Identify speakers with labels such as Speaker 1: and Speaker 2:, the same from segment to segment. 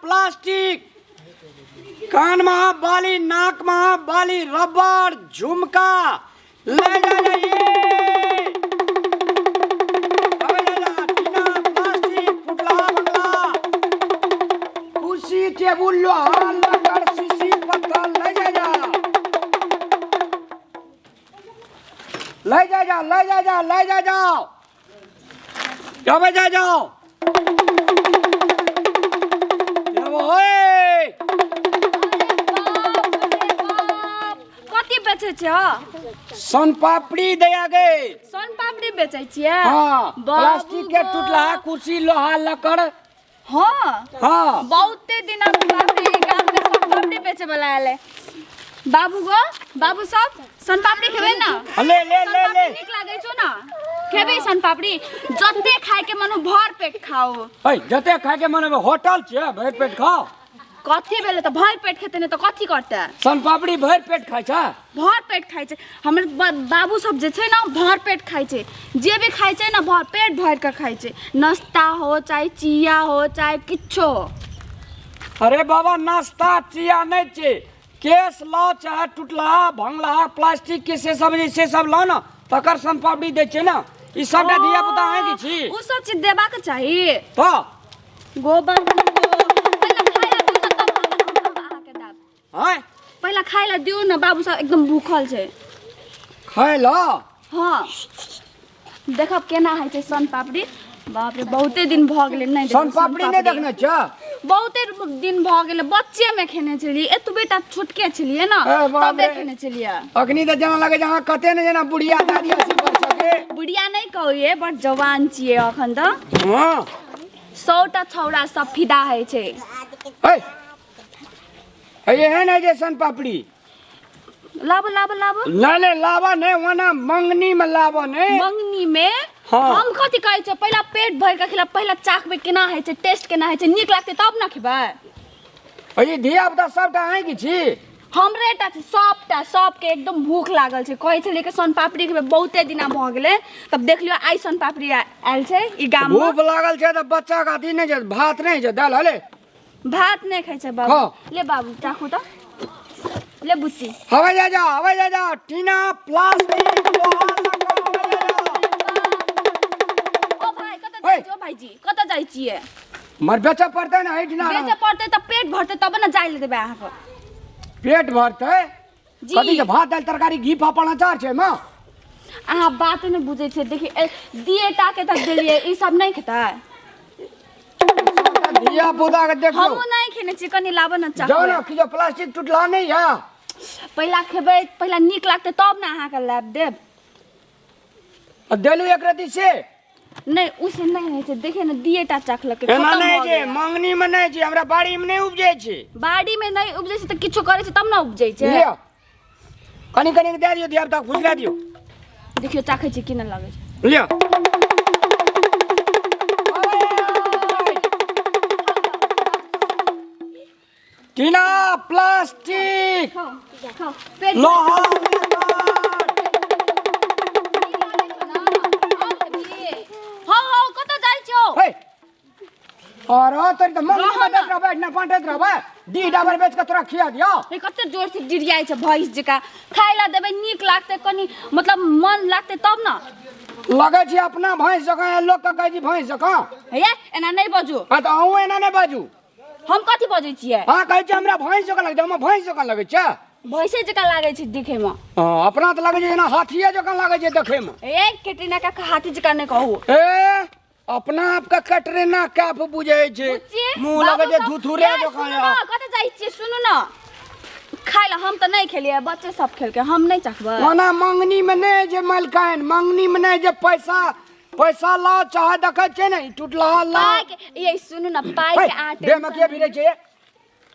Speaker 1: Plastic, कान में बाली, नाक में बाली, रबड़, झुमका ले जा जाइए। अबे ले जा, टीना, प्लास्टिक, फुटला बंगला, कुर्सी, टेबुल, लोहा, लकड़, शीशी, पत्थर ले जा जा, ले जा जा, ले जा जा, ले जा जाओ, अबे जा जाओ। ओए
Speaker 2: कथी बेचै छ?
Speaker 1: सोन पापड़ी दया गे।
Speaker 2: सोन पापड़ी बेचै छियै?
Speaker 1: हाँ, प्लास्टिक के टूटला कुर्सी, लोहा, लकड़।
Speaker 2: हाँ।
Speaker 1: हाँ।
Speaker 2: बहुते दिन बाप रे, गाम में सोन पापड़ी बेचे वाला आयल। बाबू गो, बाबू सब सोन पापड़ी खेबै ना?
Speaker 1: ले ले ले ले।
Speaker 2: नीक लागै छौ ना? खेबै सोन पापड़ी? जते खाए के मन हो भर पेट खाओ।
Speaker 1: ऐ जते खाए के मन हो, होटल छै, भरि पेट खाओ।
Speaker 2: कथी भेलै तऽ भरि पेट खेतै नहि तऽ कथी करतै?
Speaker 1: सोन पापड़ी भरि पेट खाइ छै?
Speaker 2: भर पेट खाइ छै। हमर बाबू सब जे छै ने भर पेट खाइ छै, जे भी खाइ छै ने भर पेट भरि कऽ खाइ छै, नाश्ता हो चाहे चिया हो चाहे किछो हो।
Speaker 1: अरे बाबा, नाश्ता चिया नहि छै, केस लाओ चाहे टूटला भंगला प्लास्टिक के से सब जे से सब लाओ ना, तकर सोन पापड़ी दै छै ना। ई सबटा धिया पुता अहाँ के छी।
Speaker 2: ओ सब चीज देबाक चाही।
Speaker 1: तऽ
Speaker 2: गोबर पहिला खाइ ला दियौ ने, तब अहाँके दाब।
Speaker 1: आँय?
Speaker 2: पहिला खाइ ला दियौ ने, बाबू सब एकदम भूखल छै।
Speaker 1: खाइ ला?
Speaker 2: हाँ, देखब केना होइ छै सोन पापड़ी। बाप रे, बहुते दिन भऽ गेलै नहि।
Speaker 1: सोन पापड़ी नहि देखने छ?
Speaker 2: बहुते दिन भऽ गेलै, बच्चे में खेने छलियै, एतबे टा छोटके छलियै ने
Speaker 1: ए बाप
Speaker 2: तबे
Speaker 1: रे।
Speaker 2: खेने छलियै।
Speaker 1: अखनी तऽ जेना लगै छै अहाँ कते ने जेना बुढ़िया दादी 80 वर्ष के।
Speaker 2: बुढ़िया नहि कहिए, बड जवान छियै अखन तऽ। 100टा छौड़ा सब फिदा होइ छै।
Speaker 1: ऐ एहन है जे सोन पापड़ी।
Speaker 2: लाबो लाबो लाबो।
Speaker 1: नहि नहि, लाबा नहि, ओना मंगनी में लाबो नहि।
Speaker 2: मंगनी में?
Speaker 1: हाँ।
Speaker 2: हम कथी कहै छियै, पहिला पेट भरि के खिला, पहिला चाखबै केना होइ छै, टेस्ट केना होइ छै, नीक लागतै तब ने खेबै।
Speaker 1: अरे धिया पुता सबटा अहीं के छी?
Speaker 2: हमरे टा छै, सबटा, सबके एकदम भूख लागल छै। कहै छलियै कि सोन पापड़ी खेबै, बहुते दिना भऽ गेलै, तब देखलियौ आइ सोन पापड़ी आयल छै ई गाम में।
Speaker 1: भूख लागल छै तऽ बच्चा के अथी नहि छै, भात नहि छै, दालि हले।
Speaker 2: भात नहि खाइ छै बाबू।
Speaker 1: हाँ।
Speaker 2: ले बाबू, चाखू तऽ ले बुच्ची।
Speaker 1: हवा जा जा, हवा जा जा, टीना, प्लास्टिक, लोहा, लकड़, हवा जा जा।
Speaker 2: ओ भाइ, कतऽ जाइ छियै? ओ भाइजी, कतऽ जाइ छियै?
Speaker 1: मर बेचऽ पड़तै ने एहिठिना।
Speaker 2: बेचऽ पड़तै तऽ पेट भरतै तब ने जाइ लए देबै अहाँके।
Speaker 1: पेट भरतै?
Speaker 2: जी।
Speaker 1: कथी छै? भात, दालि, तरकारी, घी, पापड़, अचार छै माँ।
Speaker 2: अहाँ बात नहि बुझै छियै। देखियौ, दिए टा के तऽ देलियै, ई सब नहि खेतै?
Speaker 1: धिया पुता के देखियौ।
Speaker 2: हमहूँ नहि खेने छी, कनि लाबऽ ने।
Speaker 1: जाओ
Speaker 2: चाहबै
Speaker 1: ने कि जो प्लास्टिक टूटला नहीं है।
Speaker 2: पहिला खेबै, पहिला नीक लागतै तब ने अहाँके लाबि देब।
Speaker 1: आ देलू एक रति से।
Speaker 2: नहि, ओ से नहि होइ छै। देखियौ ने, दिए टा चखलकै,
Speaker 1: एना
Speaker 2: खतम
Speaker 1: नहि
Speaker 2: भऽ
Speaker 1: छै।
Speaker 2: गेलै।
Speaker 1: मंगनी में नहि छै, हमरा बाड़ी में नहि उपजै छै।
Speaker 2: बाड़ी में नहि उपजै छै तऽ किछो करै छै तब ने उपजै छै।
Speaker 1: लिअ, कनि कनि दए दियौ, धिया पुता के फुसला दियौ।
Speaker 2: देखियौ, चाखै छी, केना लगै छै।
Speaker 1: लिअ। टीना, प्लास्टिक,
Speaker 2: खाओ खाओ, पेट
Speaker 1: लोहा।
Speaker 2: हौ हौ, कतऽ जाइ छौ?
Speaker 1: हे, और तोरी तऽ मंगनी
Speaker 2: रह
Speaker 1: में
Speaker 2: न।
Speaker 1: दैत रहबै, ना बाँटैत रहबै, डी डाबर बेच कऽ तोरा खिया दियौ।
Speaker 2: हे, कते जोर से डिरियाइ छै भैंस जकाँ। खाय ला देबै, नीक लागतै, कनि मतलब मन लागतै तब ने।
Speaker 1: लगै छै अपना भैंस जकाँ, लोक के कहै छी भैंस जकाँ।
Speaker 2: हे, एना नहि बजू।
Speaker 1: हाँ तऽ अहूँ एना नहि बाजू।
Speaker 2: हम कथी बजै छियै?
Speaker 1: अहाँ कहै छियै हमरा भैंस जकाँ लगै छै, हमरा भैंस जकाँ लगै छै?
Speaker 2: भैंसे जकाँ लागै छै देखैमे।
Speaker 1: हाँ, अपना तऽ लगै छै जेना हाथिये जकाँ लगै छै देखैमे।
Speaker 2: ए कैटरीना कैफ हाथी जकाँ नहि कहू।
Speaker 1: ए, अपना आपके कैटरीना कैफ बुझै छै।
Speaker 2: बुच्ची,
Speaker 1: मुँह लगै
Speaker 2: बाबू
Speaker 1: छै
Speaker 2: सब-
Speaker 1: धुथुरे
Speaker 2: ए,
Speaker 1: जकाँ।
Speaker 2: सुनू ने, कतऽ जाइ छियै? सुनू ने, खाय ला हम तऽ नहि खेलियै, बच्चे सब खेलकै, हम नहि चखबै।
Speaker 1: ओना मंगनी में नहि जे मलकाइन, मंगनी में नहि जे पैसा, पैसा लाओ चाहे देखै छियै ने ई टूटलहा लाओ।
Speaker 2: पाइ के, ये सुनू ने, पाइ के अहाँ
Speaker 1: देह में के भिड़ै छै?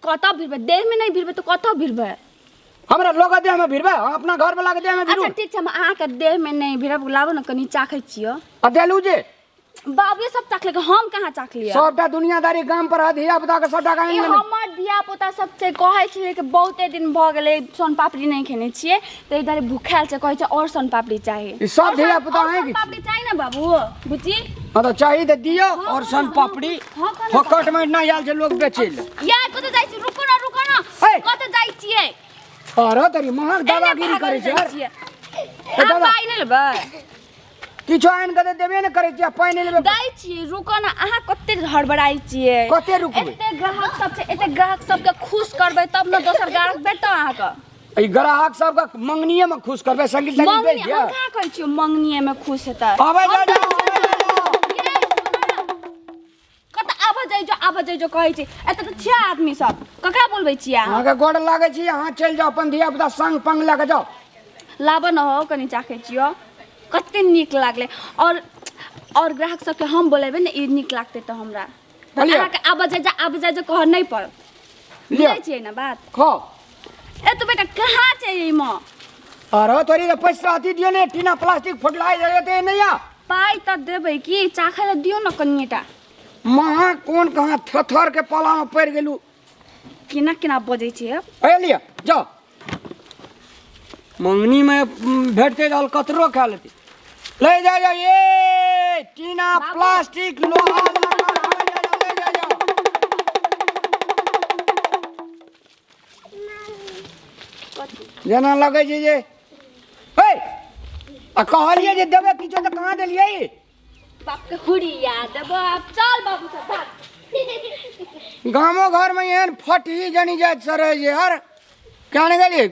Speaker 2: कतऽ भिड़बै? देह में नहि भिड़बै तऽ कतऽ भिड़बै?
Speaker 1: हमरा लोग देह में भिड़बै? हम अपना घर वाला के देह में भिड़ू?
Speaker 2: अच्छा ठीक छै, हम अहाँके देह में नहि भिड़ब, लाबू ने कनि चाखै छियै।
Speaker 1: आ देलू जे
Speaker 2: बाबुए सब चाखलकै, हम कहाँ चाखलियै?
Speaker 1: सबटा दुनियादारी गाम पर है, धिया पुता के सबटा
Speaker 2: ई
Speaker 1: गाम।
Speaker 2: हमर धिया पुता सब छै, कहै छै कि बहुते दिन भऽ गेलै सोन पापड़ी नहि खेने छियै, ताहि दुआरे भूखायल छै, कहै छै और सोन पापड़ी चाही।
Speaker 1: ई सब धिया पुता
Speaker 2: और
Speaker 1: अहीं
Speaker 2: सोन
Speaker 1: के
Speaker 2: पापड़ी चाही ने बाबू बुच्ची?
Speaker 1: हाँ तऽ चाही तऽ दियौ और सोन पापड़ी।
Speaker 2: हाँ, कहलहुँ।
Speaker 1: फोकट में नहि आयल छै लोग बेचै लए।
Speaker 2: यार कतऽ जाइ छी? रुको ना, रुको ना।
Speaker 1: हे!
Speaker 2: कतऽ जाइ छियै?
Speaker 1: अरे तरी महग
Speaker 2: एने
Speaker 1: दादागिरी
Speaker 2: भागल
Speaker 1: करै छै
Speaker 2: जाइ
Speaker 1: यार।
Speaker 2: छियै।
Speaker 1: ए
Speaker 2: अहाँ
Speaker 1: दादा।
Speaker 2: पाइ नहि लेबै?
Speaker 1: किछो आनि कऽ तऽ देबे ने करै छियै, पानि नहि लेबै।
Speaker 2: दै छियै, रुको ना। अहाँ कते हड़बड़ाइ छियै?
Speaker 1: कते रुकबै?
Speaker 2: एते ग्राहक सब छै, एते ग्राहक सबके खुश करबै तब ने दोसर ग्राहक भेटत अहाँके।
Speaker 1: ई ग्राहक सबके मंगनिये में खुश करबै संगी संगी
Speaker 2: मंगनी
Speaker 1: बेच दिअ।
Speaker 2: हम कहाँ कहै छियै मंगनिये में खुश हेतै?
Speaker 1: आबै जा जा, आबै जा जा।
Speaker 2: ये, सुनो ना। कतऽ आबऽ जाइ जो, आबऽ जाइ जो कहै छै। एतऽ तऽ छियै आदमी सब, ककरा बोलबै छियै अहाँ?
Speaker 1: अहाँके गोड़ लागै छी, अहाँ चलि जाउ अपन धिया पुता संग पंग लऽ कऽ जाउ।
Speaker 2: लाबऽ न हो, कनि चाखै छियौ, कते नीक लागलै। और ग्राहक सबके हम बोलेबै ने ई नीक लागतै तऽ हमरा तऽ
Speaker 1: लिअ।
Speaker 2: अहाँके आबऽ जाइ जा, आबऽ जाइ जो कहऽ नहि पड़त।
Speaker 1: लिअ।
Speaker 2: बुझै छियै ने बात?
Speaker 1: खाउ।
Speaker 2: ए तो बेटा कहाँ छै एहिमे?
Speaker 1: अरे तोरी तऽ पैसा अथी दियौ ने, टीना प्लास्टिक फुटलाइ जाइए नहि आ।
Speaker 2: पाइ तऽ देबै कि चाखै लए दियौ ने कनिएटा।
Speaker 1: महा कोन कहाँ थेथर के पाला में पड़ि गेलू।
Speaker 2: केना केना बजै छियै?
Speaker 1: ए लिअ जाउ, मंगनी में भेटते रहल कतरो खा लेते। ले जा जा ये टीना
Speaker 2: बाबू।
Speaker 1: प्लास्टिक लोहा लकड़, ले जा जा, ले जा जा। जेना लगै छै जे हे आ कहलियै जे देबै किछो तऽ कहाँ देलियै?
Speaker 2: बाप के हुड़िया देबो आब। चल बाबू सब भाग।
Speaker 1: गामो घरमे एहन फटही जनी जाइत से रहै छै यार, क्या ने गेलियै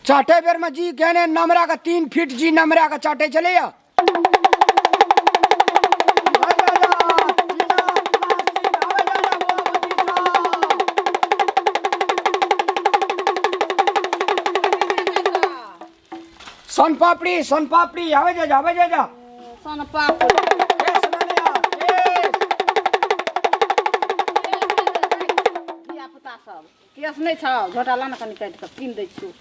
Speaker 1: चाटे बेरमे जी केने नमरा के 3 फीट जी नमरा के चाटे छलैया। सोन पापड़ी, सोन पापड़ी, आवे जा जा, आवे जा जा।
Speaker 3: सोन पापड़ी।
Speaker 1: केस ना लिया, केस।
Speaker 3: धिया पुता सब केस नहि छौ? झोटा ला ने कनि काटि कऽ कीन दै छियौ।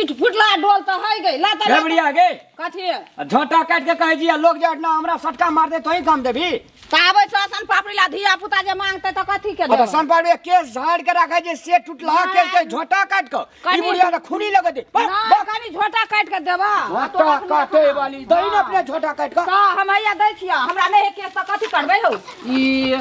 Speaker 3: ईट फुटला डोल तऽ हइ गई, ला तऽ।
Speaker 1: हे बुढ़िया गे।
Speaker 3: कथी?
Speaker 1: आ झोटा काटि के कहै छी आ लोग जे अटना हमरा सटका मार दे तोही काम देबी?
Speaker 3: तऽ आबै छौ सन पापड़ी ला, धिया पुता जे मांगतै तऽ कथी के
Speaker 1: आ तऽ
Speaker 3: देबै?
Speaker 1: सन पापड़ी केस झाड़ के राखै छै से टूटला केस के झोटा काटि कऽ ई बुढ़िया तऽ खूनी लगै छै।
Speaker 3: नहि, कनि झोटा काटि कऽ देबऽ।
Speaker 1: झोटा काटे वाली दही ने अपने झोटा काटि कऽ।
Speaker 3: तऽ हम हैया दै छियौ, हमरा नहि है केस तऽ कथी करबै हौ ई?